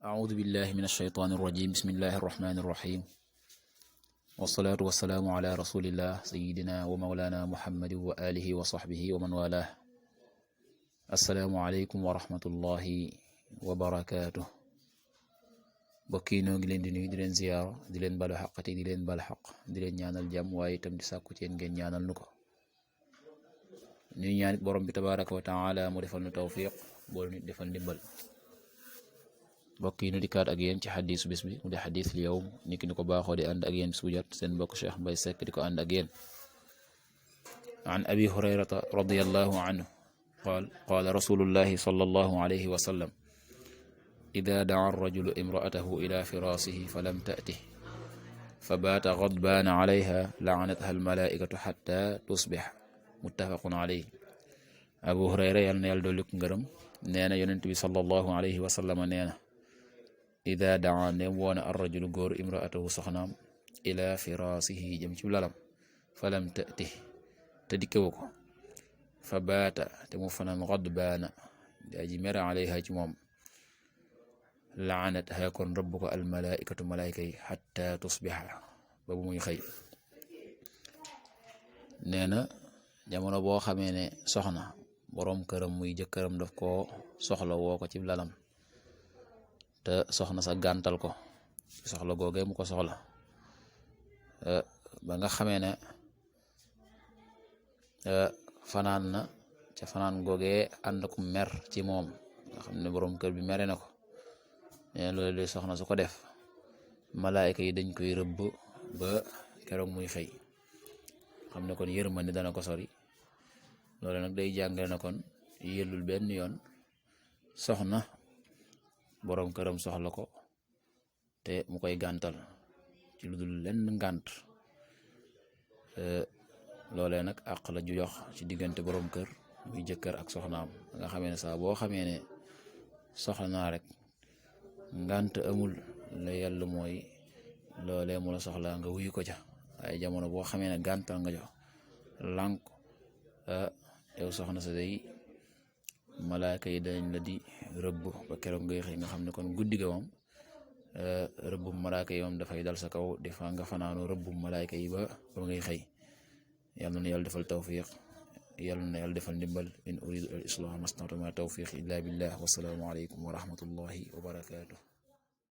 أعوذ بالله من الشيطان الرجيم بسم الله الرحمن الرحيم والصلاة والسلام على رسول الله سيدنا ومولانا محمد وآله وصحبه ومن والاه السلام عليكم ورحمة الله وبركاته bokki noo ngi leen di nuyu di leen ziyaara di leen balu xaqati di leen bal xaq di leen ñaanal jàmm waaye itam di sàkku ci yéen ngeen ñaanal nu ko ñuy ñaanit borom bi tabaraka wa taala mu defal nu tawfiq boolu nit defal ndimbal mbokk yi nu dikkaat ak yéen ci xadiisu bis bi mu di xadiis li yawm ni ki ni ko baaxoo di ànd ak yéen bis bu jot seen mbokk Cheikh Mbaye Seck di ko ànd ak yéen an abi hurayrata radiyallahu anhu qaala rasulullahi sallallahu alayhi wa sallam ida daa arrajulu imraatahu ila firaasihi falam ta'tih fa baata ghadbaana alayha la'anatha almalaa'ikatu xatta tusbix muttafaqun alayhi abu hurayra yal na yàlla dolli ko ngërëm nee na yonent bi sallallahu alayhi wa sallam nee na ida daa ndem woona arrajulu góor imraatahu soxnaam ila firaasihi jëm ci lalam falam ta'tih te dikkewu ko fa baata te mu fanaan ghadbaana di aji mere alayha ci moom laanat ha kon rëbb ko almalaikatu malaayka yi xatta tusbixa ba bu muy xëy nee na jamono boo xamee ne soxna boroom këram muy jëkkëram daf ko soxla woo ko ci lalam te soxna sa gàntal ko soxla googee mu ko soxla ba nga xamee ne fanaan na ca fanaan googee ànd ku mer ci moom nga xam ne boroom kër bi mere na ko nee loolu de soxna su ko def malaayka yi dañ koy rëbb ba keroog muy xëy xam ne kon yërmande dana ko sori loolu nag day jàngale na kon yellul benn yoon soxna boroom këram soxla ko te mu koy gàntal ci lu dul lenn ngànt loolee nag àq la ju yox ci diggante boroom kër muy jëkkër ak soxnaam nga xamee ne saa boo xamee ne soxla naa rek ngant amul la yàlla mooy loolee mu la soxlaa nga wuyu ko ca waaye jamono boo xamee ne gàntal nga jox lànk yow soxna sa day malaaka yi dañ la di rëbb ba keroog ngay xëy nga xam ne kon guddi ga moom rëbbum malaaka yi moom dafay dal sa kaw defa nga fanaanu rëbbum malaaka yi ba ngay xëy yàlla na yàlla defal tawfiq yàlla na yàlla defal ndimbal in uridu al islah mastata'tu ma tawfiq illa billah wasalaamu aleykum wa rahmatullahi wa barakatuh